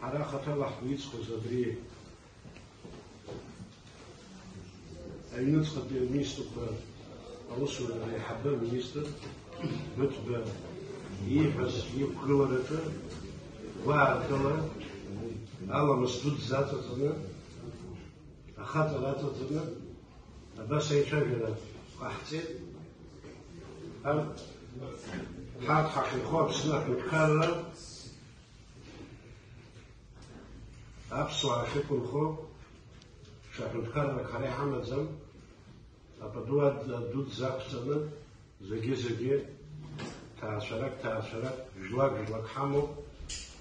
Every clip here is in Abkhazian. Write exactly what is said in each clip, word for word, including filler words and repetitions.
Ҳара хаҭала ҳгәы иҵхоз абри аҩныҵҟатәи аминистрқәа аусура реиҳабы аминистр Быҭәба ииҳәаз иқәгылараҿы гәаартыла аламыс дуӡӡа аҵаҵаны, ахаҵара аҵаҵаны, абас аицәажәара ҟаҳҵеит. Ар-, ҳарҭ ҳахьынхо Аԥсны аҳәынҭқарра аԥсуаа ахьықәынхо, ҽа ҳәынҭқаррак ҳара иҳамаӡам, апату ад-, дуӡӡа ақәҵаны, зегьы-зегьы ҭаацәарак, ҭаацәарак, жәлак, жәлак ҳамоуп,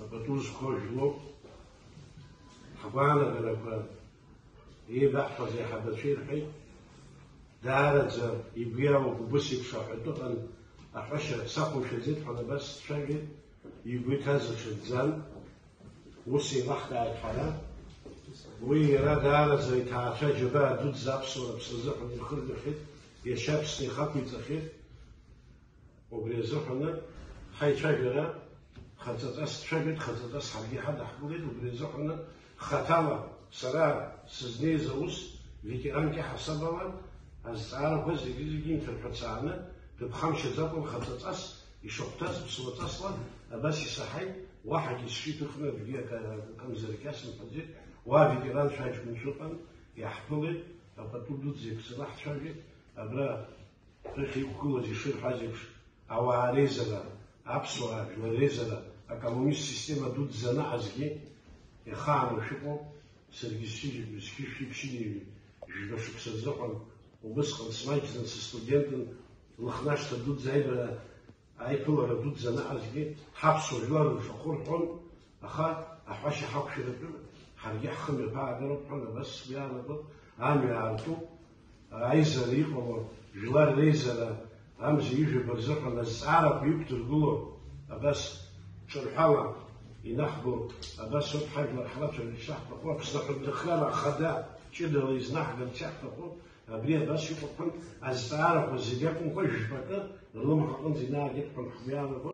апату зқәу жәлоуп. Ҳгәаанагарақәа еибаҳҳәаз аиҳабацәа ирҳәеит, даараӡа игәы иалоуп, убыс еиԥш аҳәатәы ыҟан, аҳәашьа сақәымшәаӡеит ҳәа абас дцәажәеит, игәы иҭаз ихьыгӡан. Ус еилаҳкааит ҳара. Уи иара даараӡа иҭаацәа аџьабаа дуӡӡа аԥсуара аԥсы азыҳәан ирхыргахьеит, иашьа Аԥсны ихақәиҵахьеит. Убри азыҳәаны ҳаицәажәара хаҵаҵас дцәажәеит, хаҵаҵас ҳаргьы ҳадаҳкылеит, убри азыҳәаны хаҭала сара сызнеиз аус ветеранк иаҳасабала азҵаарақәа зегьы-зегьы инҭырҳәацааны, дыԥхамшьаӡакәа хаҵаҵас ишахәҭаз ԥсуаҵасла абас исаҳаит, уаҳагьы сшьы иҭыхны акгьы акы-, акымзарак иасымҳәаӡеит, уа аветеранцәа аҷкәынцәа ыҟан, иаҳԥылеит, апату дуӡӡа иқәҵаны ҳцәажәеит, абра ԥыхьа иқәгылаз ишырҳәаз еиԥш, ауаа реизара, аԥсуаа жәлар реизара акоммунист система дуӡӡа анаҟазгьы ихааны шәыҟоуп, саргьы сшьыжьи, сшьышәи ԥшьынҩажәи жәба шықәса рзыҳәан убысҟан смаҷӡан сыстудентын, Лыхнашҭа дуӡӡа аибара, аиԥылара дуӡӡа анаҟазгьы ҳаԥсуа жәлар ршахәы рҳәон, аха аҳәашьа ҳақәшәаратәы ҳаргьы ҳхы мҩаԥаагароуп ҳәа абас сгәы иаанагоит, амҩа аартуп, аизара иҟало, жәлар реизара амзи ижәаба рзыҳәан азҵаарақәа иқәдыргыло, абас ҿырҳәала инаҳго, абас ауп ҳажәлар ҳрацәажәарц иаҳҭаху, Аԥсны аҳәынҭқарра ахада ҷыдала изнаҳгарц иаҳҭаху, абри абас иҟоуп ҳәа азҵаарақәа зегь акәымкәа жәпакы рлымҳа аҟынӡа инаагеит ҳәа ҳгәы иаанагоит.